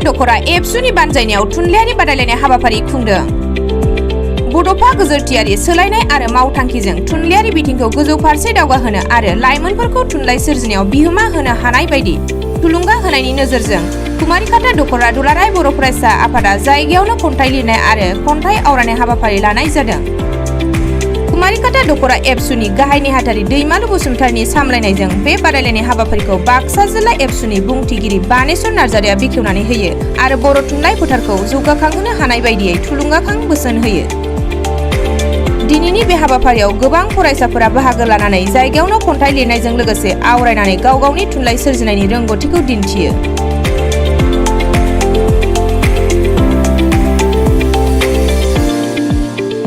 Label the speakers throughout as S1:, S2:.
S1: दख'रा एबसुनि बानजायनायाव थुनलाइयारि बादायलायनाय हाबाफारि खुंदों। बड'फा गोजोरथियारि सोलायनाय आरो मावथांखिजों थुनलाइयारि बिथिंखौ गोजौ फारसे दावगाहोनो आरो लाइमोनफोरखौ थुनलाइ सोरजिनायाव बिहोमा होनो हानाय बायदि थुलुंगा होनायनि नोजोरजों कुमारिकाटा दख'रा दुलाराय बर' फरायसा आफादा जायगायावनो खन्थाइ लिरनाय आरो खन्थाइ आवरायनाय हाबाफारि लानाय जादों। कुमारिकाटा दख'रा एबसुनि गाहाय नेहाथारि दैमालु बसुमतारिनि सामलायनायजों बे बादायलायनाय हाबाफारिखौ बाक्सा जिल्ला एबसुनि बुंथिगिरि बानेश्वर नार्जारिया बेखेवनानै होयो आरो बर' थुनलाइ फोथारखौ जौगाखांहोनो हानाय बायदियै थुलुंगाखां बोसोन होयो। दिनैनि बे हाबाफारियाव गोबां फरायसाफोरा बाहागो लानानै जायगायावनो खन्थाइ लिरनायजों लोगोसे आवरायनानै गाव गावनि थुनलाइ सोरजिनायनि रोंगौथिखौ दिन्थियो।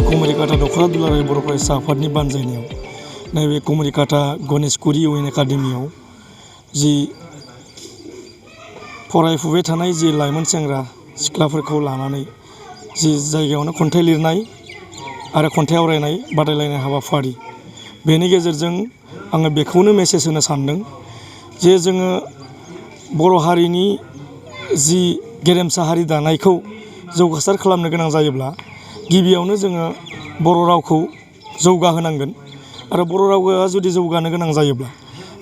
S2: कुमारिकाटा दख'रा दुलाराय बर' फरायसा आफादनि बानजायनायाव नैबे कुमारिकाटा गणेशगुरि इउ एन एकाडेमियाव जि फरायफुबाय थानाय जि लाइमोन सेंग्रा सिख्लाफोरखौ लानानै जि जायगायावनो खन्थाइ लिरनाय आरो खन्थाइ आवरायनाय बादायलायनाय हाबाफारि, बेनि गेजेरजों आङो बेखौनो मेसेज होनो सानदों जे जोङो बर' हारिनि जि गेरेमसा हारि दानायखौ जौगासार खालामनो गोनां जायोब्ला गिबियावनो जोङो बर' रावखौ जौगाहोनांगोन आरो बर' रावा जुदि जौगानो गोनां जायोब्ला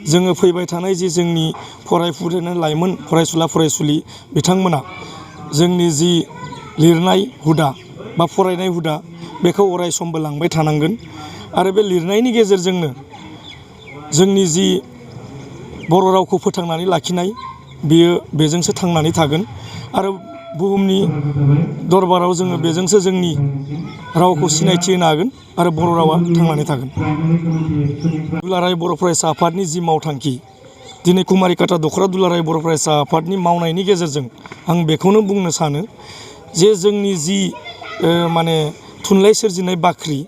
S2: जोङो फैबाय थानाय जि जोंनि फरायफुनाय लाइमोन फरायसुला फरायसुलि बिथांमोना जोंनि जि लिरनाय हुदा बा फरायनाय हुदा बेखौ अराय समबो लांबाय थानांगोन आरो बे लिरनायनि गेजेरजोंनो जोंनि जि बर' रावखौ फोथांनानै लाखिनाय बियो बेजोंसो थांनानै थागोन आरो बुहुमनि दरबाराव जोङो बेजोंसो जोंनि रावखौ सिनायथि होनो हागोन आरो बर' रावा थांनानै थागोन। दुलाराय बर' फरायसा आफादनि जि मावथांखि, दिनै कुमारिकाटा दख'रा दुलाराय बर' फरायसा आफादनि मावनायनि गेजेरजों आं बेखौनो बुंनो सानो जे जोंनि जि माने थुनलाइ सोरजिनाय बाख्रि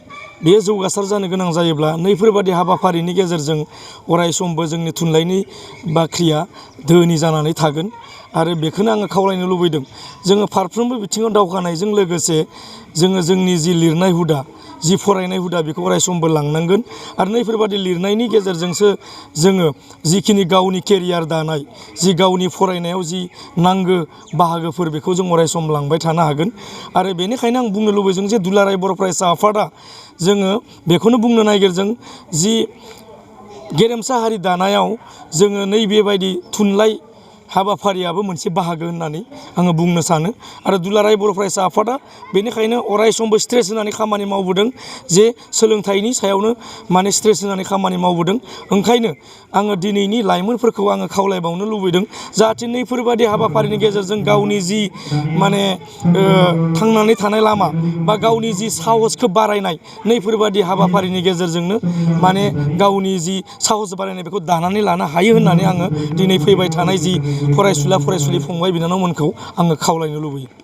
S2: बेयो जौगासार जानो गोनां जायोब्ला नैफोरबादि हाबाफारिनि गेजेरजों अराय समबो जोंनि थुनलाइनि बाख्रिया धोनि जानानै थागोन आरो बेखौनो आङो खावलायनो लुबैदों। जोङो फारफ्रोमबो बिथिङाव दावगानायजों लोगोसे जोङो जोंनि जि लिरनाय हुदा, जि फरायनाय हुदा बेखौ अराय समबो लांनांगोन आरो नैफोरबादि लिरनायनि गेजेरजोंसो जोङो जिखिनि गावनि केरियार दानाय, जि गावनि फरायनायाव जि नांगौ बाहागोफोर बेखौ जों अराय सम लांबाय थानो हागोन आरो बेनिखायनो आं बुंनो लुबैदों जे दुलाराय बर' फरायसा आफादा जोङो बेखौनो बुंनो नागिरदों जि गेरेमसा हारि दानायाव जोङो नैबेबायदि थुनलाइ हाबाफारियाबो मोनसे बाहागो होननानै आङो बुंनो सानो आरो दुलाराय बर' फरायसा आफादा बेनिखायनो अराय समबो स्ट्रेस होनानै खामानि मावबोदों जे सोलोंथाइनि सायावनो माने स्ट्रेस होनानै खामानि मावबोदों। ओंखायनो आङो दिनैनि लाइमोनफोरखौ आङो खावलायबावनो लुबैदों जाहाथे नैफोरबादि हाबाफारिनि गेजेरजों गावनि जि माने थांनानै थानाय लामा बा गावनि जि साहसखौ बारायनाय नैफोरबादि हाबाफारिनि गेजेरजोंनो माने गावनि जि साहस बारायनाय बेखौ दानानै लानो हायो होननानै आङो दिनै फैबाय थानाय जि फरायसुला फरायसुलि फंबाय बिनानावमोनखौ आङो खावलायनो लुबैयो।